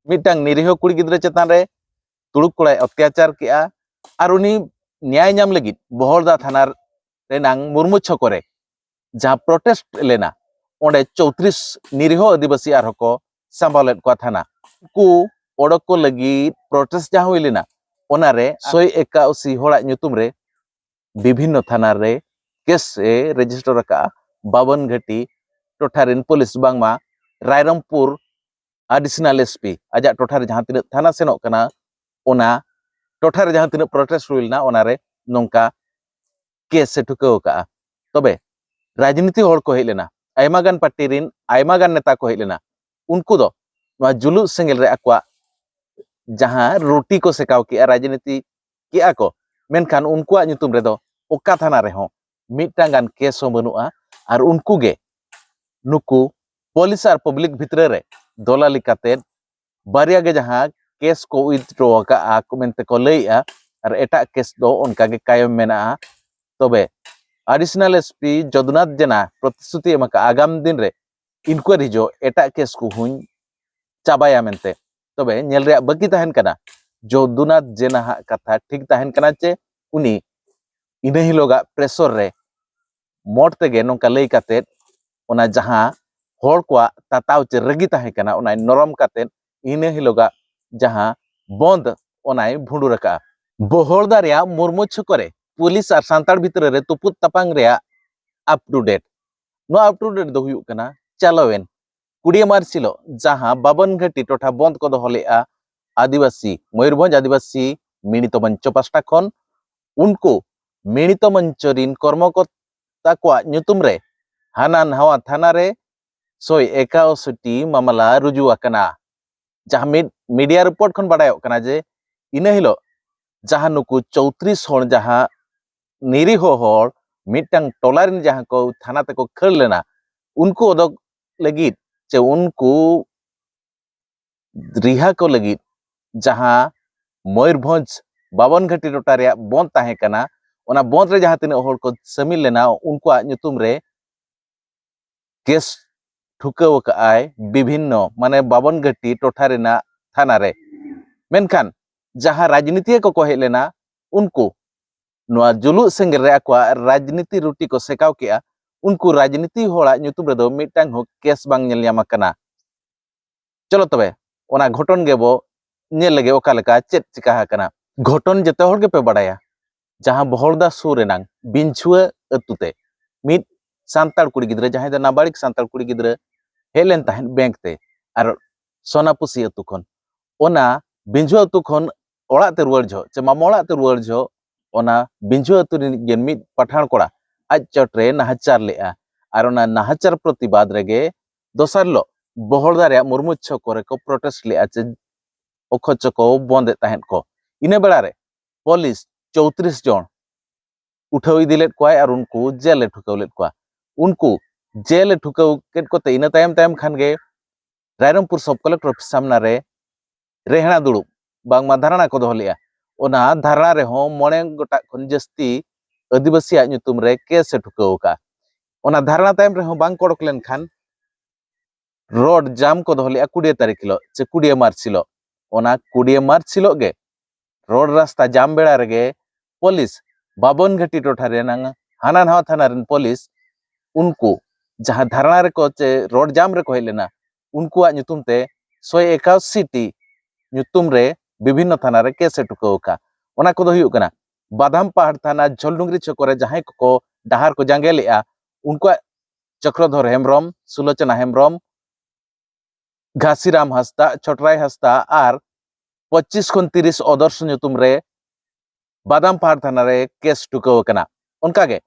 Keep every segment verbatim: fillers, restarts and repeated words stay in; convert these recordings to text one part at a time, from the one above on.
ᱢᱤᱫᱴᱟᱝ ᱱᱤᱨᱤᱦᱚ ᱠᱩᱲᱤ ᱜᱤᱫᱽᱨᱟᱹ ᱪᱮᱛᱟᱱ ᱨᱮ ᱛᱩᱲᱩᱠ ᱠᱚᱲᱟᱭ ᱚᱛᱛᱟᱪᱟᱨ ᱠᱮᱜᱼᱟ, ᱟᱨ ᱩᱱᱤ ᱱᱮᱭᱟᱭ ᱧᱟᱢ ᱞᱟᱹᱜᱤᱫ ᱵᱚᱦᱚᱲᱫᱟ ᱛᱷᱟᱱᱟ ᱨᱮᱱᱟᱝ ᱢᱩᱨᱢᱩ ᱪᱷᱚᱠᱚ ᱨᱮ ᱡᱟᱦᱟᱸ ᱯᱨᱚᱴᱮᱥᱴ ᱞᱮᱱᱟ, ᱚᱸᱰᱮ ᱪᱳᱭᱛᱨᱤᱥ ᱱᱤᱨᱤᱦᱚ ᱟᱹᱫᱤᱵᱟᱹᱥᱤ ᱟᱨᱦᱚᱸ ᱠᱚ ᱥᱟᱢᱵᱟᱣ ᱞᱮᱫ ᱠᱚᱣᱟ ᱛᱷᱟᱱᱟ᱾ ᱩᱱᱠᱩ ᱚᱰᱚᱠ ᱠᱚ ᱞᱟᱹᱜᱤᱫ ᱯᱨᱚᱴᱮᱥᱴ ᱡᱟᱦᱟᱸ ᱦᱩᱭ ᱞᱮᱱᱟ, ᱚᱱᱟᱨᱮ ᱥᱚᱭ ᱮᱠᱟᱥᱤ ᱦᱚᱲᱟᱜ ᱧᱩᱛᱩᱢ ᱨᱮ ᱵᱤᱵᱷᱤᱱᱱᱚ ᱛᱷᱟᱱᱟ ᱨᱮ ᱠᱮᱥ ᱮ ᱨᱮᱡᱤᱥᱴᱟᱨ ᱟᱠᱟᱫᱼᱟ᱾ ᱵᱟᱵᱚᱱ ᱜᱷᱟᱴᱤ ᱴᱚᱴᱷᱟ ᱨᱮᱱ ᱯᱩᱞᱤᱥ ᱵᱟᱝᱢᱟ ᱨᱟᱭᱨᱚᱝᱯᱩᱨ ᱟᱰᱤᱥᱚᱱᱟᱞ ᱮᱥᱯᱤ ᱟᱡᱟᱜ ᱴᱚᱴᱷᱟ ᱨᱮ ᱡᱟᱦᱟᱸ ᱛᱤᱱᱟᱹᱜ ᱛᱷᱟᱱᱟ ᱥᱮᱱᱚᱜ ᱠᱟᱱᱟ, ᱚᱱᱟ ᱴᱚᱴᱷᱟ ᱨᱮ ᱡᱟᱦᱟᱸ ᱛᱤᱱᱟᱹᱜ ᱯᱨᱚᱴᱮᱥᱴ ᱦᱩᱭ ᱞᱮᱱᱟ, ᱚᱱᱟᱨᱮ ᱱᱚᱝᱠᱟ ᱠᱮᱥ ᱮ ᱴᱷᱩᱠᱟᱹᱣ ᱟᱠᱟᱫᱼᱟ᱾ ᱛᱚᱵᱮ ᱨᱟᱡᱽᱱᱤᱛᱤ ᱦᱚᱲ ᱠᱚ ᱦᱮᱡ ᱞᱮᱱᱟ, ᱟᱭᱢᱟ ᱜᱟᱱ ᱯᱟᱨᱴᱤ ᱨᱮᱱ ᱟᱭᱢᱟ ᱜᱟᱱ ᱱᱮᱛᱟ ᱠᱚ ᱦᱮᱡ ᱞᱮᱱᱟ᱾ ᱩᱱᱠᱩ ᱫᱚ ᱱᱚᱣᱟ ᱡᱩᱞᱩᱜ ᱥᱮᱸᱜᱮᱞ ᱨᱮ ᱟᱠᱚᱣᱟᱜ ᱡᱟᱦᱟᱸ ᱨᱩᱴᱤ ᱠᱚ ᱥᱮᱠᱟᱣ ᱠᱮᱜᱼᱟ, ᱨᱟᱡᱽᱱᱤᱛᱤ ᱠᱮᱜᱼᱟ ᱠᱚ, ᱢᱮᱱᱠᱷᱟᱱ ᱩᱱᱠᱩᱣᱟᱜ ᱧᱩᱛᱩᱢ ᱨᱮᱫᱚ ᱚᱠᱟ ᱛᱷᱟᱱᱟ ᱨᱮᱦᱚᱸ ᱢᱤᱫᱴᱟᱝ ᱜᱟᱱ ᱠᱮᱥ ᱦᱚᱸ ᱵᱟᱹᱱᱩᱜᱼᱟ᱾ ᱟᱨ ᱩᱱᱠᱩ ᱜᱮ ᱱᱩᱠᱩ ᱯᱩᱞᱤᱥ ᱟᱨ ᱯᱟᱵᱽᱞᱤᱠ ᱵᱷᱤᱛᱨᱤ ᱨᱮ ᱫᱚᱞᱟᱞᱤ ᱠᱟᱛᱮᱫ ᱵᱟᱨᱭᱟ ᱜᱮ ᱡᱟᱦᱟᱸ ᱠᱮᱥ ᱠᱚ ᱩᱭᱤᱛᱷᱰᱨᱚ ᱟᱠᱟᱫᱼᱟ ᱠᱚ ᱢᱮᱱᱛᱮ ᱠᱚ ᱞᱟᱹᱭᱮᱜᱼᱟ, ᱟᱨ ᱮᱴᱟᱜ ᱠᱮᱥ ᱫᱚ ᱚᱱᱠᱟ ᱜᱮ ᱠᱟᱭᱚᱢ ᱢᱮᱱᱟᱜᱼᱟ᱾ ᱛᱚᱵᱮ ᱟᱰᱤᱥᱚᱱᱟᱞ ᱮᱥᱯᱤ ᱡᱚᱫᱩᱱᱟᱛᱷ ᱡᱮᱱᱟ ᱯᱨᱚᱛᱤᱥᱨᱩᱛᱤ ᱮᱢ ᱟᱠᱟᱫᱼᱟ ᱟᱜᱟᱢ ᱫᱤᱱ ᱨᱮ ᱤᱱᱠᱩᱣᱟᱨᱤ ᱡᱚ ᱮᱴᱟᱜ ᱠᱮᱥ ᱠᱚᱦᱚᱸᱧ ᱪᱟᱵᱟᱭᱟ ᱢᱮᱱᱛᱮ᱾ ᱛᱚᱵᱮ ᱧᱮᱞ ᱨᱮᱭᱟᱜ ᱵᱟᱹᱠᱤ ᱛᱟᱦᱮᱱ ᱠᱟᱱᱟ ᱡᱚᱫᱩᱱᱟᱛᱷ ᱡᱮᱱᱟ ᱦᱟᱜ ᱠᱟᱛᱷᱟ ᱴᱷᱤᱠ ᱛᱟᱦᱮᱱ ᱠᱟᱱᱟ ᱪᱮ ᱩᱱᱤ ᱤᱱᱟᱹ ᱦᱤᱞᱳᱜᱟᱜ ᱯᱨᱮᱥᱚᱨ ᱨᱮ ᱢᱚᱴ ᱛᱮᱜᱮ ᱱᱚᱝᱠᱟ ᱞᱟᱹᱭ ᱠᱟᱛᱮᱫ ᱚᱱᱟ ᱡᱟᱦᱟᱸ ᱦᱚᱲ ᱠᱚᱣᱟᱜ ᱛᱟᱛᱟᱣ ᱪᱮ ᱨᱟᱹᱜᱤ ᱛᱟᱦᱮᱸ ᱠᱟᱱᱟ, ᱚᱱᱟᱭ ᱱᱚᱨᱚᱢ ᱠᱟᱛᱮᱫ ᱤᱱᱟᱹ ᱦᱤᱞᱳᱜᱟᱜ ᱡᱟᱦᱟᱸ ᱵᱚᱱᱫ, ᱚᱱᱟᱭ ᱵᱷᱩᱸᱰᱩᱨ ᱟᱠᱟᱜᱼᱟ᱾ ᱵᱚᱦᱚᱲᱫᱟ ᱨᱮᱭᱟᱜ ᱢᱩᱨᱢᱩ ᱪᱷᱚᱠᱚ ᱨᱮ ᱯᱩᱞᱤᱥ ᱟᱨ ᱥᱟᱱᱛᱟᱲ ᱵᱷᱤᱛᱨᱤ ᱨᱮ ᱛᱩᱯᱩᱫ ᱛᱟᱯᱟᱝ ᱨᱮᱭᱟᱜ up to date᱾ ᱱᱚᱣᱟ up to date ᱫᱚ ᱦᱩᱭᱩᱜ ᱠᱟᱱᱟ ᱪᱟᱞᱟᱣᱮᱱ ᱠᱩᱲᱤ ᱢᱟᱨᱪ ᱦᱤᱞᱳᱜ ᱡᱟᱦᱟᱸ ᱵᱟᱵᱚᱱ ᱜᱷᱟᱹᱴᱤ ᱴᱚᱴᱷᱟ ᱵᱚᱱᱫ ᱠᱚ ᱫᱚᱦᱚ ᱞᱮᱫᱼᱟ ᱟᱹᱫᱤᱵᱟᱹᱥᱤ, ᱢᱚᱭᱩᱨᱵᱷᱚᱸᱡᱽ ᱟᱹᱫᱤᱵᱟᱹᱥᱤ ᱢᱤᱲᱤᱛᱚ ᱢᱚᱧᱪᱚ ᱯᱟᱥᱴᱟ ᱠᱷᱚᱱ, ᱩᱱᱠᱩ ᱢᱤᱲᱤᱛᱚ ᱢᱚᱧᱪᱚ ᱨᱤᱱ ᱠᱚᱨᱢᱚᱠᱚᱨᱛᱟ ᱠᱚᱣᱟᱜ ᱧᱩᱛᱩᱢ ᱨᱮ ᱦᱟᱱᱟ ᱱᱟᱣᱟ ᱛᱷᱟᱱᱟ ᱨᱮ ᱥᱚᱭ ᱮᱠᱟᱥᱤ ᱴᱤ ᱢᱟᱢᱞᱟ ᱨᱩᱡᱩ ᱟᱠᱟᱱᱟ᱾ ᱡᱟᱦᱟᱸ ᱢᱤᱰ-, ᱢᱤᱰᱤᱭᱟ ᱨᱤᱯᱳᱨᱴ ᱠᱷᱚᱱ ᱵᱟᱰᱟᱭᱚᱜ ᱠᱟᱱᱟ ᱡᱮ ᱤᱱᱟᱹ ᱦᱤᱞᱳᱜ ᱡᱟᱦᱟᱸ ᱱᱩᱠᱩ ᱪᱳᱭᱛᱨᱤᱥ ᱦᱚᱲ ᱡᱟᱦᱟᱸ ᱱᱤᱨᱤᱦᱚ ᱦᱚᱲ ᱢᱤᱫᱴᱟᱝ ᱴᱚᱞᱟ ᱨᱮᱱ ᱡᱟᱦᱟᱸ ᱠᱚ ᱛᱷᱟᱱᱟ ᱛᱮᱠᱚ ᱠᱷᱟᱹᱲ ᱞᱮᱱᱟ, ᱩᱱᱠᱩ ᱚᱰᱚᱠ ᱞᱟᱹᱜᱤᱫ ᱪᱮ ᱩᱱᱠᱩ ᱨᱤᱦᱟ ᱠᱚ ᱞᱟᱹᱜᱤᱫ ᱡᱟᱦᱟᱸ ᱢᱚᱭᱩᱨᱵᱷᱚᱸᱡᱽ ᱵᱟᱵᱚᱱ ᱜᱷᱟᱹᱴᱤ ᱴᱚᱴᱷᱟ ᱨᱮᱭᱟᱜ ᱵᱚᱱᱫ ᱛᱟᱦᱮᱸ ᱠᱟᱱᱟ, ᱚᱱᱟ ᱵᱚᱱᱫ ᱨᱮ ᱡᱟᱦᱟᱸ ᱛᱤᱱᱟᱹᱜ ᱦᱚᱲ ᱠᱚ ᱥᱟᱹᱢᱤᱞ ᱞᱮᱱᱟ, ᱩᱱᱠᱩᱣᱟᱜ ᱧᱩᱛᱩᱢ ᱨᱮ ᱠᱮᱥ ᱴᱷᱩᱠᱟᱹᱣ ᱟᱠᱟᱫᱼᱟᱭ ᱵᱤᱵᱷᱤᱱᱱᱚ, ᱢᱟᱱᱮ ᱵᱟᱵᱚᱱ ᱜᱷᱟᱹᱴᱤ ᱴᱚᱴᱷᱟ ᱨᱮᱱᱟᱜ ᱛᱷᱟᱱᱟ ᱨᱮ᱾ ᱢᱮᱱᱠᱷᱟᱱ ᱡᱟᱦᱟᱸ ᱨᱟᱡᱽᱱᱤᱛᱤᱭᱟᱹ ᱠᱚᱠᱚ ᱦᱮᱡ ᱞᱮᱱᱟ, ᱩᱱᱠᱩ ᱱᱚᱣᱟ ᱡᱩᱞᱩᱜ ᱥᱮᱸᱜᱮᱞ ᱨᱮ ᱟᱠᱚᱣᱟᱜ ᱨᱟᱡᱽᱱᱤᱛᱤ ᱨᱩᱴᱤ ᱠᱚ ᱥᱮᱠᱟᱣ ᱠᱮᱜᱼᱟ᱾ ᱩᱱᱠᱩ ᱨᱟᱡᱽᱱᱤᱛᱤ ᱦᱚᱲᱟᱜ ᱧᱩᱛᱩᱢ ᱨᱮᱫᱚ ᱢᱤᱫᱴᱟᱝ ᱦᱚᱸ ᱠᱮᱥ ᱵᱟᱝ ᱧᱮᱞ ᱧᱟᱢ ᱟᱠᱟᱱᱟ᱾ ᱪᱚᱞᱚ ᱛᱚᱵᱮ, ᱚᱱᱟ ᱜᱷᱚᱴᱚᱱ ᱜᱮᱵᱚ ᱧᱮᱞ ᱞᱮᱜᱮ, ᱚᱠᱟ ᱞᱮᱠᱟ ᱪᱮᱫ ᱪᱤᱠᱟ ᱟᱠᱟᱱᱟ᱾ ᱜᱷᱚᱴᱚᱱ ᱡᱚᱛᱚ ᱦᱚᱲ ᱜᱮᱯᱮ ᱵᱟᱲᱟᱭᱟ, ᱡᱟᱦᱟᱸ ᱵᱚᱦᱚᱲᱫᱟ ᱥᱩᱨ ᱨᱮᱱᱟᱝ ᱵᱤᱧᱪᱷᱩᱣᱟᱹ ᱟᱹᱛᱩ ᱛᱮ ᱢᱤᱫ ᱥᱟᱱᱛᱟᱲ ᱠᱩᱲᱤ ᱜᱤᱫᱽᱨᱟᱹ, ᱡᱟᱦᱟᱸᱭ ᱫᱚ ᱱᱟᱵᱟᱲᱤᱠ ᱥᱟᱱᱛᱟᱲ ᱠᱩᱲᱤ ᱜᱤᱫᱽᱨᱟᱹ, ᱦᱮᱡ ᱞᱮᱱ ᱛᱟᱦᱮᱸᱫ ᱵᱮᱝᱠ ᱛᱮ, ᱟᱨ ᱥᱚᱱᱟᱯᱩᱥᱤ ᱟᱹᱛᱩ ᱠᱷᱚᱱ᱾ ᱚᱱᱟ ᱵᱤᱧᱪᱷᱩᱣᱟᱹ ᱟᱹᱛᱩ ᱠᱷᱚᱱ ᱚᱲᱟᱜ ᱛᱮ ᱨᱩᱣᱟᱹᱲ ᱡᱚᱦᱚᱜ, ᱪᱮ ᱢᱟᱢᱟ ᱚᱲᱟᱜ ᱛᱮ ᱨᱩᱣᱟᱹᱲ ᱡᱚᱦᱚᱜ, ᱚᱱᱟ ᱵᱤᱧᱪᱷᱩᱣᱟᱹ ᱟᱹᱛᱩ ᱨᱤᱱᱤᱡ ᱜᱮ ᱢᱤᱫ ᱯᱟᱴᱷᱟᱲ ᱠᱚᱲᱟ ᱟᱡ ᱪᱚᱴ ᱨᱮ ᱱᱟᱦᱟᱪᱟᱨ ᱞᱮᱜᱼᱟ᱾ ᱟᱨ ᱚᱱᱟ ᱱᱟᱦᱟᱪᱟᱨ ᱯᱨᱚᱛᱤᱵᱟᱫ ᱨᱮᱜᱮ ᱫᱚᱥᱟᱨ ᱦᱤᱞᱳᱜ ᱵᱚᱦᱚᱲᱫᱟ ᱨᱮᱭᱟᱜ ᱢᱩᱨᱢᱩ ᱪᱷᱚᱠ ᱠᱚᱨᱮ ᱠᱚ ᱯᱨᱚᱴᱮᱥᱴ ᱞᱮᱜᱼᱟ, ᱪᱮ ᱚᱠᱷᱚ ᱪᱚᱠᱚ ᱵᱚᱱᱫ ᱮᱫ ᱛᱟᱦᱮᱸᱫ ᱠᱚ᱾ ᱤᱱᱟᱹ ᱵᱮᱲᱟ ᱨᱮ ᱯᱩᱞᱤᱥ ᱪᱳᱭᱛᱨᱤᱥ ᱡᱚᱱ ᱩᱴᱷᱟᱹᱣ ᱤᱫᱤ ᱞᱮᱫ ᱠᱚᱣᱟᱭ ᱟᱨ ᱩᱱᱠᱩ ᱡᱮᱞ ᱮ ᱴᱷᱩᱠᱟᱹᱣ ᱞᱮᱫ ᱠᱚᱣᱟ᱾ ᱩᱱᱠᱩ ᱡᱮᱞ ᱮ ᱴᱷᱩᱠᱟᱹᱣ ᱠᱮᱫ ᱠᱚᱛᱮ ᱤᱱᱟᱹ ᱛᱟᱭᱚᱢ ᱛᱟᱭᱚᱢ ᱠᱷᱟᱱ ᱜᱮ ᱨᱟᱭᱨᱚᱝᱯᱩᱨ ᱥᱚᱵ ᱠᱚᱞᱮᱠᱴᱚᱨ ᱚᱯᱷᱤᱥ ᱥᱟᱢᱱᱟ ᱨᱮ ᱨᱮᱦᱲᱟ ᱫᱩᱲᱩᱵ, ᱵᱟᱝᱢᱟ ᱫᱷᱟᱨᱱᱟ ᱠᱚ ᱫᱚᱦᱚ ᱞᱮᱫᱼᱟ᱾ ᱚᱱᱟ ᱫᱷᱟᱨᱱᱟ ᱨᱮᱦᱚᱸ ᱢᱚᱬᱮ ᱜᱚᱴᱟᱝ ᱠᱷᱚᱱ ᱡᱟᱹᱥᱛᱤ ᱟᱹᱫᱤᱵᱟᱹᱥᱤᱭᱟᱜ ᱧᱩᱛᱩᱢ ᱨᱮ ᱠᱮᱥ ᱮ ᱴᱷᱩᱠᱟᱹᱣ ᱟᱠᱟᱫᱼᱟ᱾ ᱚᱱᱟ ᱫᱷᱟᱨᱱᱟ ᱛᱟᱭᱚᱢ ᱨᱮᱦᱚᱸ ᱵᱟᱝ ᱠᱚ ᱚᱰᱚᱠ ᱞᱮᱱᱠᱷᱟᱱ ᱨᱳᱰ ᱡᱟᱢ ᱠᱚ ᱫᱚᱦᱚ ᱞᱮᱫᱼᱟ ᱠᱩᱲᱤᱭᱟᱹ ᱛᱟᱹᱨᱤᱠᱷ ᱦᱤᱞᱳᱜ, ᱪᱮ ᱠᱩᱲᱤᱭᱟᱹ ᱢᱟᱨᱪ ᱦᱤᱞᱳᱜ᱾ ᱚᱱᱟ ᱠᱩᱲᱤᱭᱟᱹ ᱢᱟᱨᱪ ᱦᱤᱞᱳᱜ ᱜᱮ ᱨᱳᱰ ᱨᱟᱥᱛᱟ ᱡᱟᱢ ᱵᱮᱲᱟ ᱨᱮᱜᱮ ᱯᱩᱞᱤᱥ ᱵᱟᱵᱚᱱ ᱜᱷᱟᱹᱴᱤ ᱴᱚᱴᱷᱟ ᱨᱮᱱᱟᱝ ᱦᱟᱱᱟ ᱱᱟᱣᱟ ᱛᱷᱟᱱᱟ ᱨᱮᱱ ᱯᱩᱞᱤᱥ ᱩᱱᱠᱩ ᱡᱟᱦᱟᱸ ᱫᱷᱟᱨᱱᱟ ᱨᱮᱠᱚ ᱪᱮ ᱨᱳᱰ ᱡᱟᱢ ᱨᱮᱠᱚ ᱦᱮᱡ ᱞᱮᱱᱟ, ᱩᱱᱠᱩᱣᱟᱜ ᱧᱩᱛᱩᱢ ᱛᱮ ᱥᱚᱭ ᱮᱠᱟᱥᱤ ᱴᱤ ᱧᱩᱛᱩᱢ ᱨᱮ ᱵᱤᱵᱷᱤᱱᱱᱚ ᱛᱷᱟᱱᱟ ᱨᱮ ᱠᱮᱥ ᱮ ᱴᱷᱩᱠᱟᱹᱣ ᱟᱠᱟᱫᱼᱟ᱾ ᱚᱱᱟ ᱠᱚᱫᱚ ᱦᱩᱭᱩᱜ ᱠᱟᱱᱟ, ᱵᱟᱫᱟᱢ ᱯᱟᱦᱟᱲ ᱛᱷᱟᱱᱟ ᱡᱷᱚᱞᱰᱩᱝᱨᱤ ᱪᱷᱚᱠᱚ ᱨᱮ ᱡᱟᱦᱟᱸᱭ ᱠᱚᱠᱚ ᱰᱟᱦᱟᱨ ᱠᱚ ᱡᱟᱸᱜᱮ ᱞᱮᱫᱼᱟ, ᱩᱱᱠᱩᱣᱟᱜ ᱪᱚᱠᱨᱚᱫᱷᱚᱨ ᱦᱮᱢᱵᱨᱚᱢ, ᱥᱩᱞᱳᱪᱚᱱᱟ ᱦᱮᱢᱵᱨᱚᱢ, ᱜᱷᱟᱥᱤᱨᱟᱢ ᱦᱟᱸᱥᱫᱟ, ᱪᱷᱚᱴᱨᱟᱭ ᱦᱟᱸᱥᱫᱟ ᱟᱨ ᱯᱚᱸᱪᱤᱥ ᱠᱷᱚᱱ ᱛᱤᱨᱤᱥ ᱚᱫᱚᱨᱥ ᱧᱩᱛᱩᱢ ᱨᱮ ᱵᱟᱫᱟᱢ ᱯᱟᱦᱟᱲ ᱛᱷᱟᱱᱟ ᱨᱮ ᱠᱮᱥ ᱴᱷᱩᱠᱟᱹᱣ ᱟᱠᱟᱱᱟ᱾ ᱚᱱᱠᱟᱜᱮ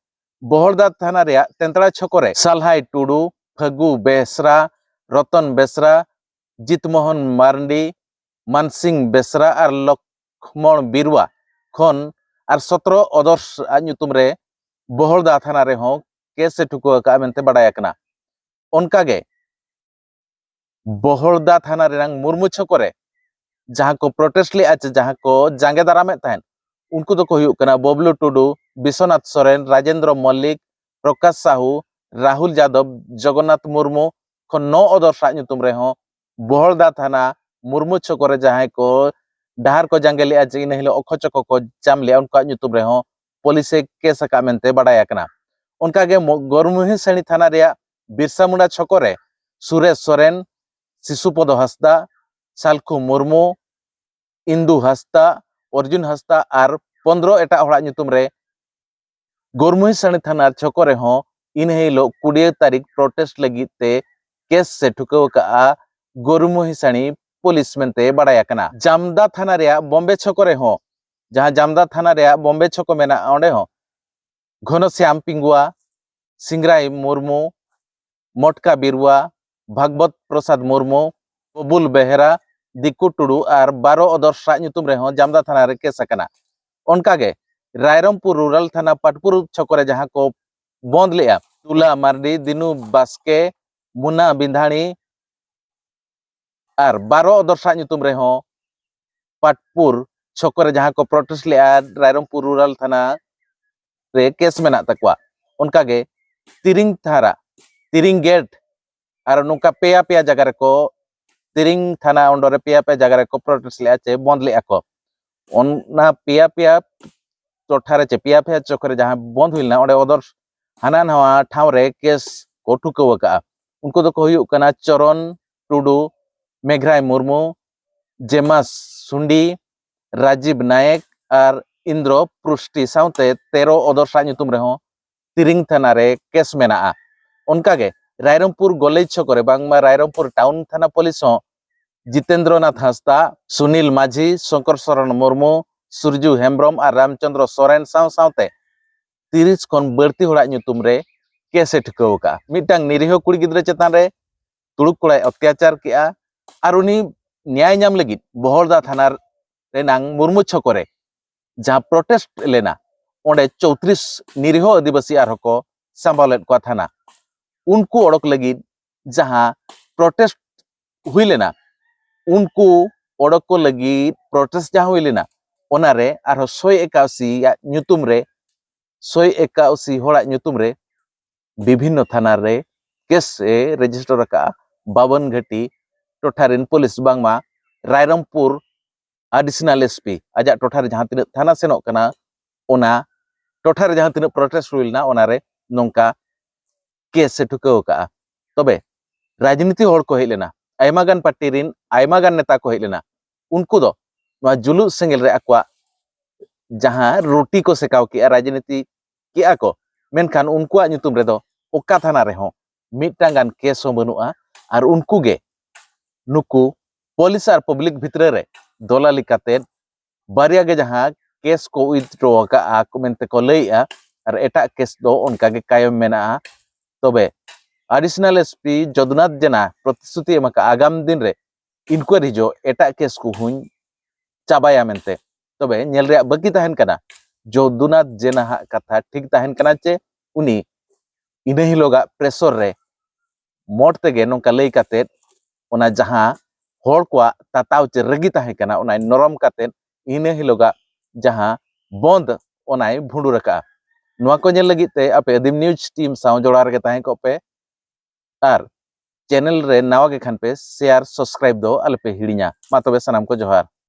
ᱵᱚᱦᱚᱲᱫᱟ ᱛᱷᱟᱱᱟ ᱨᱮᱭᱟᱜ ᱛᱮᱱᱛᱲᱟ ᱪᱷᱚᱠᱚ ᱨᱮ ᱥᱟᱞᱦᱟᱭ ᱴᱩᱰᱩ, ᱯᱷᱟᱹᱜᱩ ᱵᱮᱥᱨᱟ, ᱨᱚᱛᱚᱱ ᱵᱮᱥᱨᱟ, ᱡᱤᱛᱢᱳᱦᱚᱱ ᱢᱟᱨᱱᱰᱤ, ᱢᱟᱱᱥᱤᱝ ᱵᱮᱥᱨᱟ ᱟᱨ ᱞᱚᱠᱷᱢᱚᱬ ᱵᱤᱨᱣᱟ ᱠᱷᱚᱱ ᱟᱨ ᱥᱚᱛᱨᱚ ᱚᱫᱚᱨᱥ ᱟᱜ ᱧᱩᱛᱩᱢ ᱨᱮ ᱵᱚᱦᱚᱲᱫᱟ ᱛᱷᱟᱱᱟ ᱨᱮᱦᱚᱸ ᱠᱮᱥ ᱮ ᱴᱷᱩᱠᱟᱹᱣ ᱟᱠᱟᱫᱼᱟ ᱢᱮᱱᱛᱮ ᱵᱟᱰᱟᱭ ᱟᱠᱟᱱᱟ᱾ ᱚᱱᱠᱟᱜᱮ ᱵᱚᱦᱚᱲᱫᱟ ᱛᱷᱟᱱᱟ ᱨᱮᱱᱟᱝ ᱢᱩᱨᱢᱩ ᱪᱷᱚᱠᱚ ᱨᱮ ᱡᱟᱦᱟᱸ ᱠᱚ ᱯᱨᱚᱴᱮᱥᱴ ᱞᱮᱫᱼᱟ ᱪᱮ ᱡᱟᱦᱟᱸ ᱠᱚ ᱡᱟᱸᱜᱮ ᱫᱟᱨᱟᱢᱮᱫ ᱛᱟᱦᱮᱸᱫ, ᱩᱱᱠᱩ ᱫᱚᱠᱚ ᱦᱩᱭᱩᱜ ᱠᱟᱱᱟ ᱵᱚᱵᱞᱩ ᱴᱩᱰᱩ, ᱵᱤᱥᱣᱚᱱᱟᱛᱷ ᱥᱚᱨᱮᱱ, ᱨᱟᱡᱮᱱᱫᱨᱚ ᱢᱚᱞᱞᱤᱠ, ᱯᱨᱚᱠᱟᱥ ᱥᱟᱦᱩ, ᱨᱟᱦᱩᱞ ᱡᱟᱫᱚᱵ, ᱡᱚᱜᱚᱱᱱᱟᱛᱷ ᱢᱩᱨᱢᱩ ᱠᱷᱚᱱ ᱱᱚ ᱚᱫᱚᱨᱥ ᱟᱜ ᱧᱩᱛᱩᱢ ᱨᱮᱦᱚᱸ ᱵᱚᱦᱚᱲᱫᱟ ᱛᱷᱟᱱᱟ ᱢᱩᱨᱢᱩ ᱪᱷᱚᱠᱚ ᱨᱮ ᱡᱟᱦᱟᱸᱭ ᱠᱚ ᱰᱟᱦᱟᱨ ᱠᱚ ᱡᱟᱸᱜᱮ ᱞᱮᱫᱼᱟ, ᱡᱮ ᱤᱱᱟᱹ ᱦᱤᱞᱳᱜ ᱚᱠᱠᱷᱚ ᱪᱚᱠᱚ ᱠᱚ ᱡᱟᱢ ᱞᱮᱫᱼᱟ, ᱩᱱᱠᱩᱣᱟᱜ ᱧᱩᱛᱩᱢ ᱨᱮᱦᱚᱸ ᱯᱩᱞᱤᱥ ᱮ ᱠᱮᱥ ᱟᱠᱟᱫ ᱢᱮᱱᱛᱮ ᱵᱟᱰᱟᱭ ᱟᱠᱟᱱᱟ᱾ ᱚᱱᱠᱟᱜᱮ ᱢᱚ- ᱜᱚᱨᱢᱩᱦᱤᱥᱟᱹᱲᱤ ᱛᱷᱟᱱᱟ ᱨᱮᱭᱟᱜ ᱵᱤᱨᱥᱟ ᱢᱩᱱᱰᱟ ᱪᱷᱚᱠᱚ ᱨᱮ ᱥᱩᱨᱮᱥ ᱥᱚᱨᱮᱱ, ᱥᱤᱥᱩᱯᱚᱫᱚ ᱦᱟᱸᱥᱫᱟ, ᱥᱟᱞᱠᱷᱩ ᱢᱩᱨᱢᱩ, ᱤᱱᱫᱩ ᱦᱟᱸᱥᱫᱟ, ᱚᱨᱡᱩᱱ ᱦᱟᱸᱥᱫᱟ ᱟᱨ ᱯᱚᱱᱫᱽᱨᱚ ᱮᱴᱟᱜ ᱦᱚᱲᱟᱜ ᱧᱩᱛᱩᱢ ᱨᱮ ᱜᱚᱨᱢᱩᱦᱤᱥᱟᱹᱲᱤ ᱛᱷᱟᱱᱟ ᱪᱷᱚᱠᱚ ᱨᱮᱦᱚᱸ ᱤᱱᱟᱹ ᱦᱤᱞᱳᱜ ᱠᱩᱲᱤᱭᱟᱹ ᱛᱟᱹᱨᱤᱠᱷ ᱯᱨᱚᱴᱮᱥᱴ ᱞᱟᱹᱜᱤᱫ ᱛᱮ ᱠᱮᱥ ᱮ ᱴᱷᱩᱠᱟᱹᱣ ᱟᱠᱟᱫᱼᱟ ᱜᱚᱨᱢᱩᱦᱤᱥᱟᱹᱲᱤ ᱯᱩᱞᱤᱥ ᱢᱮᱱᱛᱮ ᱵᱟᱲᱟᱭ ᱟᱠᱟᱱᱟ᱾ ᱡᱟᱢᱫᱟ ᱛᱷᱟᱱᱟ ᱨᱮᱭᱟᱜ ᱵᱚᱢᱵᱮ ᱪᱷᱚᱠᱚ ᱨᱮᱦᱚᱸ, ᱡᱟᱦᱟᱸ ᱡᱟᱢᱫᱟ ᱛᱷᱟᱱᱟ ᱨᱮᱭᱟᱜ ᱵᱚᱢᱵᱮ ᱪᱷᱚᱠᱚ ᱢᱮᱱᱟᱜᱼᱟ, ᱚᱸᱰᱮ ᱦᱚᱸ ᱜᱷᱚᱱᱚᱥᱭᱟᱢ ᱯᱤᱝᱜᱩᱣᱟ, ᱥᱤᱝᱨᱟᱭ ᱢᱩᱨᱢᱩ, ᱢᱚᱴᱠᱟ ᱵᱤᱨᱩᱣᱟ, ᱵᱷᱟᱜᱽᱵᱚᱛ ᱯᱨᱚᱥᱟᱫᱽ ᱢᱩᱨᱢᱩ, ᱵᱚᱵᱩᱞ ᱵᱮᱦᱨᱟ, ᱫᱤᱠᱩ ᱴᱩᱰᱩ ᱟᱨ ᱵᱟᱨᱚ ᱚᱫᱚᱨᱥ ᱟᱜ ᱧᱩᱛᱩᱢ ᱨᱮᱦᱚᱸ ᱡᱟᱢᱫᱟ ᱛᱷᱟᱱᱟ ᱨᱮ ᱠᱮᱥ ᱟᱠᱟᱱᱟ᱾ ᱚᱱᱠᱟᱜᱮ ᱨᱟᱭᱨᱚᱝᱯᱩᱨ ᱨᱩᱨᱟᱞ ᱛᱷᱟᱱᱟ ᱯᱟᱴᱯᱩᱨ ᱪᱷᱚᱠᱚ ᱨᱮ ᱡᱟᱦᱟᱸ ᱠᱚ ᱵᱚᱸᱫᱽ ᱞᱮᱫᱼᱟ, ᱫᱩᱞᱟ ᱢᱟᱨᱰᱤ, ᱫᱤᱱᱩ ᱵᱟᱥᱠᱮ, ᱢᱩᱱᱟ ᱵᱤᱸᱫᱷᱟᱲᱤ ᱟᱨ ᱵᱟᱨᱚ ᱚᱫᱚᱨᱥ ᱟᱜ ᱧᱩᱛᱩᱢ ᱨᱮᱦᱚᱸ ᱯᱟᱴᱯᱩᱨ ᱪᱷᱚᱠᱚ ᱨᱮ ᱡᱟᱦᱟᱸ ᱠᱚ ᱯᱨᱚᱴᱮᱥᱴ ᱞᱮᱫᱼᱟ, ᱨᱟᱭᱨᱚᱝᱯᱩᱨ ᱨᱩᱨᱟᱞ ᱛᱷᱟᱱᱟ ᱨᱮ ᱠᱮᱥ ᱢᱮᱱᱟᱜ ᱛᱟᱠᱚᱣᱟ᱾ ᱚᱱᱠᱟᱜᱮ ᱛᱤᱨᱤᱝ ᱛᱷᱟᱨᱟ, ᱛᱤᱨᱤᱝ ᱜᱮᱴ ᱟᱨ ᱱᱚᱝᱠᱟ ᱯᱮᱭᱟ ᱯᱮᱭᱟ ᱡᱟᱭᱜᱟ ᱨᱮᱠᱚ, ᱛᱤᱨᱤᱝ ᱛᱷᱟᱱᱟ ᱚᱱᱰᱚᱨ ᱨᱮ ᱯᱮᱭᱟ ᱯᱮᱭᱟ ᱡᱟᱭᱜᱟ ᱨᱮᱠᱚ ᱯᱨᱚᱴᱮᱥᱴ ᱞᱮᱫᱼᱟ ᱪᱮ ᱵᱚᱱᱫ ᱞᱮᱫᱼᱟ ᱠᱚ᱾ ᱚᱱᱟ ᱯᱮᱭᱟ ᱯᱮᱭᱟ ᱴᱚᱴᱷᱟ ᱨᱮ ᱪᱮ ᱯᱮᱭᱟ ᱯᱮᱭᱟ ᱪᱚᱠ ᱨᱮ ᱡᱟᱦᱟᱸ ᱵᱚᱱᱫ ᱦᱩᱭ ᱞᱮᱱᱟ, ᱚᱸᱰᱮ ᱚᱫᱚᱨ ᱦᱟᱱᱟ ᱱᱟᱣᱟ ᱴᱷᱟᱶ ᱨᱮ ᱠᱮᱥ ᱠᱚ ᱴᱷᱩᱠᱟᱹᱣ ᱟᱠᱟᱫᱼᱟ᱾ ᱩᱱᱠᱩ ᱫᱚᱠᱚ ᱦᱩᱭᱩᱜ ᱠᱟᱱᱟ ᱪᱚᱨᱚᱱ ᱴᱩᱰᱩ, ᱢᱮᱜᱷᱨᱟᱭ ᱢᱩᱨᱢᱩ, ᱡᱮᱢᱟᱥ ᱥᱩᱱᱰᱤ, ᱨᱟᱡᱤᱵ ᱱᱟᱭᱮᱠ ᱟᱨ ᱤᱱᱫᱨᱚ ᱯᱨᱩᱥᱴᱤ ᱥᱟᱶᱛᱮ ᱛᱮᱨᱚ ᱚᱫᱚᱨᱥ ᱟᱜ ᱧᱩᱛᱩᱢ ᱨᱮᱦᱚᱸ ᱛᱤᱨᱤᱝ ᱛᱷᱟᱱᱟ ᱨᱮ ᱠᱮᱥ ᱢᱮᱱᱟᱜᱼᱟ᱾ ᱚᱱᱠᱟᱜᱮ ᱨᱟᱭᱨᱚᱝᱯᱩᱨ ᱜᱚᱞᱮᱡᱽ ᱪᱷᱚᱠᱚ ᱨᱮ ᱵᱟᱝᱢᱟ ᱨᱟᱭᱨᱚᱝᱯᱩᱨ ᱴᱟᱣᱩᱱ ᱛᱷᱟᱱᱟ ᱯᱩᱞᱤᱥ ᱦᱚᱸ ᱡᱤᱛᱮᱱᱫᱨᱚᱱᱟᱛᱷ ᱦᱟᱸᱥᱫᱟ, ᱥᱩᱱᱤᱞ ᱢᱟᱹᱡᱷᱤ, ᱥᱚᱝᱠᱚᱨ ᱥᱚᱨᱚᱱ ᱢᱩᱨᱢᱩ, ᱥᱩᱨᱡᱩ ᱦᱮᱢᱵᱨᱚᱢ ᱟᱨ ᱨᱟᱢᱪᱚᱸᱫᱽᱨᱚ ᱥᱚᱨᱮᱱ ᱥᱟᱶ ᱥᱟᱶᱛᱮ ᱛᱤᱨᱤᱥ ᱠᱷᱚᱱ ᱵᱟᱹᱲᱛᱤ ᱦᱚᱲᱟᱜ ᱧᱩᱛᱩᱢ ᱨᱮ ᱠᱮᱥ ᱮ ᱴᱷᱩᱠᱟᱹᱣ ᱟᱠᱟᱫᱼᱟ᱾ ᱢᱤᱫᱴᱟᱝ ᱱᱤᱨᱤᱦᱚ ᱠᱩᱲᱤ ᱜᱤᱫᱽᱨᱟᱹ ᱪᱮᱛᱟᱱ ᱨᱮ ᱛᱩᱲᱩᱠ ᱠᱚᱲᱟᱭ ᱚᱛᱛᱟᱪᱟᱨ ᱠᱮᱫᱼᱟ ᱟᱨ ᱩᱱᱤ ᱱᱮᱭᱟᱭ ᱧᱟᱢ ᱞᱟᱹᱜᱤᱫ ᱵᱚᱦᱚᱲᱫᱟ ᱛᱷᱟᱱᱟ ᱨᱮᱱᱟᱝ ᱢᱩᱨᱢᱩ ᱪᱷᱚᱠᱚ ᱨᱮ ᱡᱟᱦᱟᱸ ᱯᱨᱚᱴᱮᱥᱴ ᱞᱮᱱᱟ, ᱚᱸᱰᱮ ᱪᱳᱭᱛᱨᱤᱥ ᱱᱤᱨᱤᱦᱚ ᱟᱹᱫᱤᱵᱟᱹᱥᱤ ᱟᱨᱦᱚᱸ ᱠᱚ ᱥᱟᱢᱵᱟᱣ ᱞᱮᱫ ᱠᱚᱣᱟ ᱛᱷᱟᱱᱟ᱾ ᱩᱱᱠᱩ ᱚᱰᱚᱠ ᱞᱟᱹᱜᱤᱫ ᱡᱟᱦᱟᱸ ᱯᱨᱚᱴᱮᱥᱴ ᱦᱩᱭ ᱞᱮᱱᱟ, ᱩᱱᱠᱩ ᱚᱰᱚᱠ ᱠᱚ ᱞᱟᱹᱜᱤᱫ ᱯᱨᱚᱴᱮᱥᱴ ᱡᱟᱦᱟᱸ ᱦᱩᱭ ᱞᱮᱱᱟ, ᱚᱱᱟᱨᱮ ᱟᱨᱦᱚᱸ ᱥᱚᱭ ᱮᱠᱟᱥᱤ ᱟᱜ ᱧᱩᱛᱩᱢ ᱨᱮ, ᱥᱚᱭ ᱮᱠᱟᱥᱤ ᱦᱚᱲᱟᱜ ᱧᱩᱛᱩᱢ ᱨᱮ ᱵᱤᱵᱷᱤᱱᱱᱚ ᱛᱷᱟᱱᱟ ᱨᱮ ᱠᱮᱥ ᱮ ᱨᱮᱡᱤᱥᱴᱟᱨ ᱟᱠᱟᱫᱼᱟ ᱵᱟᱵᱚᱱ ᱜᱷᱟᱹᱴᱤ ᱴᱚᱴᱷᱟ ᱨᱮᱱ ᱯᱩᱞᱤᱥ᱾ ᱵᱟᱝᱢᱟ ᱨᱟᱭᱨᱚᱝᱯᱩᱨ ᱟᱰᱤᱥᱚᱱᱟᱞ ᱮᱥᱯᱤ ᱟᱡᱟᱜ ᱴᱚᱴᱷᱟ ᱨᱮ ᱡᱟᱦᱟᱸ ᱛᱤᱱᱟᱹᱜ ᱛᱷᱟᱱᱟ ᱥᱮᱱᱚᱜ ᱠᱟᱱᱟ, ᱚᱱᱟ ᱴᱚᱴᱷᱟ ᱨᱮ ᱡᱟᱦᱟᱸ ᱛᱤᱱᱟᱹᱜ ᱯᱨᱚᱴᱮᱥᱴ ᱦᱩᱭ ᱞᱮᱱᱟ, ᱚᱱᱟᱨᱮ ᱱᱚᱝᱠᱟ ᱠᱮᱥ ᱮ ᱴᱷᱩᱠᱟᱹᱣ ᱟᱠᱟᱫᱼᱟ᱾ ᱛᱚᱵᱮ ᱨᱟᱡᱽᱱᱤᱛᱤ ᱦᱚᱲ ᱠᱚ ᱦᱮᱡ ᱞᱮᱱᱟ, ᱟᱭᱢᱟ ᱜᱟᱱ ᱯᱟᱨᱴᱤ ᱨᱮᱱ ᱟᱭᱢᱟ ᱜᱟᱱ ᱱᱮᱛᱟ ᱠᱚ ᱦᱮᱡ ᱞᱮᱱᱟ᱾ ᱩᱱᱠᱩ ᱫᱚ ᱱᱚᱣᱟ ᱡᱩᱞᱩᱜ ᱥᱮᱸᱜᱮᱞ ᱨᱮ ᱟᱠᱚᱣᱟᱜ ᱡᱟᱦᱟᱸ ᱨᱩᱴᱤ ᱠᱚ ᱥᱮᱠᱟᱣ ᱠᱮᱜᱼᱟ, ᱨᱟᱡᱽᱱᱤᱛᱤ ᱠᱮᱜᱼᱟ ᱠᱚ, ᱢᱮᱱᱠᱷᱟᱱ ᱩᱱᱠᱩᱣᱟᱜ ᱧᱩᱛᱩᱢ ᱨᱮᱫᱚ ᱚᱠᱟ ᱛᱷᱟᱱᱟ ᱨᱮᱦᱚᱸ ᱢᱤᱫᱴᱟᱝ ᱜᱟᱱ ᱠᱮᱥ ᱦᱚᱸ ᱵᱟᱹᱱᱩᱜᱼᱟ᱾ ᱟᱨ ᱩᱱᱠᱩ ᱜᱮ ᱱᱩᱠᱩ ᱯᱩᱞᱤᱥ ᱟᱨ ᱯᱟᱵᱽᱞᱤᱠ ᱵᱷᱤᱛᱨᱤ ᱨᱮ ᱫᱚᱞᱟᱞᱤ ᱠᱟᱛᱮᱫ ᱵᱟᱨᱭᱟ ᱜᱮ ᱡᱟᱦᱟᱸ ᱠᱮᱥ ᱠᱚ ᱩᱭᱤᱛᱷᱰᱨᱚ ᱟᱠᱟᱫᱼᱟ ᱠᱚ ᱢᱮᱱᱛᱮ ᱠᱚ ᱞᱟᱹᱭᱮᱜᱼᱟ, ᱟᱨ ᱮᱴᱟᱜ ᱠᱮᱥ ᱫᱚ ᱚᱱᱠᱟ ᱜᱮ ᱠᱟᱭᱚᱢ ᱢᱮᱱᱟᱜᱼᱟ᱾ ᱛᱚᱵᱮ ᱟᱰᱤᱥᱚᱱᱟᱞ ᱮᱥᱯᱤ ᱡᱚᱫᱩᱱᱟᱛᱷ ᱡᱮᱱᱟ ᱯᱨᱚᱛᱤᱥᱨᱩᱛᱤ ᱮᱢ ᱟᱠᱟᱫᱼᱟ ᱟᱜᱟᱢ ᱫᱤᱱ ᱨᱮ ᱤᱱᱠᱩᱣᱟᱨᱤ ᱡᱚ ᱮᱴᱟᱜ ᱠᱮᱥ ᱠᱚᱦᱚᱸᱧ ᱪᱟᱵᱟᱭᱟ ᱢᱮᱱᱛᱮ᱾ ᱛᱚᱵᱮ ᱧᱮᱞ ᱨᱮᱭᱟᱜ ᱵᱟᱹᱠᱤ ᱛᱟᱦᱮᱱ ᱠᱟᱱᱟ ᱡᱚᱫᱩᱱᱟᱛᱷ ᱡᱮᱱᱟ ᱦᱟᱜ ᱠᱟᱛᱷᱟ ᱴᱷᱤᱠ ᱛᱟᱦᱮᱱ ᱠᱟᱱᱟ ᱪᱮ ᱩᱱᱤ ᱤᱱᱟᱹ ᱦᱤᱞᱳᱜᱟᱜ ᱯᱨᱮᱥᱚᱨ ᱨᱮ ᱢᱚᱴ ᱛᱮᱜᱮ ᱱᱚᱝᱠᱟ ᱞᱟᱹᱭ ᱠᱟᱛᱮᱫ ᱚᱱᱟ ᱡᱟᱦᱟᱸ ᱦᱚᱲ ᱠᱚᱣᱟᱜ ᱛᱟᱛᱟᱣ ᱪᱮ ᱨᱟᱹᱜᱤ ᱛᱟᱦᱮᱸ ᱠᱟᱱᱟ, ᱚᱱᱟᱭ ᱱᱚᱨᱚᱢ ᱠᱟᱛᱮᱫ ᱤᱱᱟᱹ ᱦᱤᱞᱳᱜᱟᱜ ᱡᱟᱦᱟᱸ ᱵᱚᱱᱫ, ᱚᱱᱟᱭ ᱵᱷᱩᱸᱰᱩᱨ ᱟᱠᱟᱜᱼᱟ᱾ ᱱᱚᱣᱟ ᱠᱚ ᱧᱮᱞ ᱞᱟᱹᱜᱤᱫ ᱛᱮ ᱟᱯᱮ ᱟᱹᱫᱤᱢ ᱱᱤᱭᱩᱡᱽ ᱴᱤᱢ ᱥᱟᱶ ᱡᱚᱲᱟᱣ ᱨᱮᱜᱮ ᱛᱟᱦᱮᱸ ᱠᱚᱜ ᱯᱮ᱾ ᱟᱨ ᱪᱮᱱᱮᱞ ᱨᱮ ᱱᱟᱣᱟ ᱜᱮ ᱠᱷᱟᱱ ᱯᱮ ᱥᱮᱭᱟᱨ, ᱥᱟᱵᱥᱠᱨᱟᱭᱤᱵ ᱫᱚ ᱟᱞᱚᱯᱮ ᱦᱤᱲᱤᱧᱟ᱾ ᱢᱟ ᱛᱚᱵᱮ ᱥᱟᱱᱟᱢ ᱠᱚ ᱡᱚᱦᱟᱨ᱾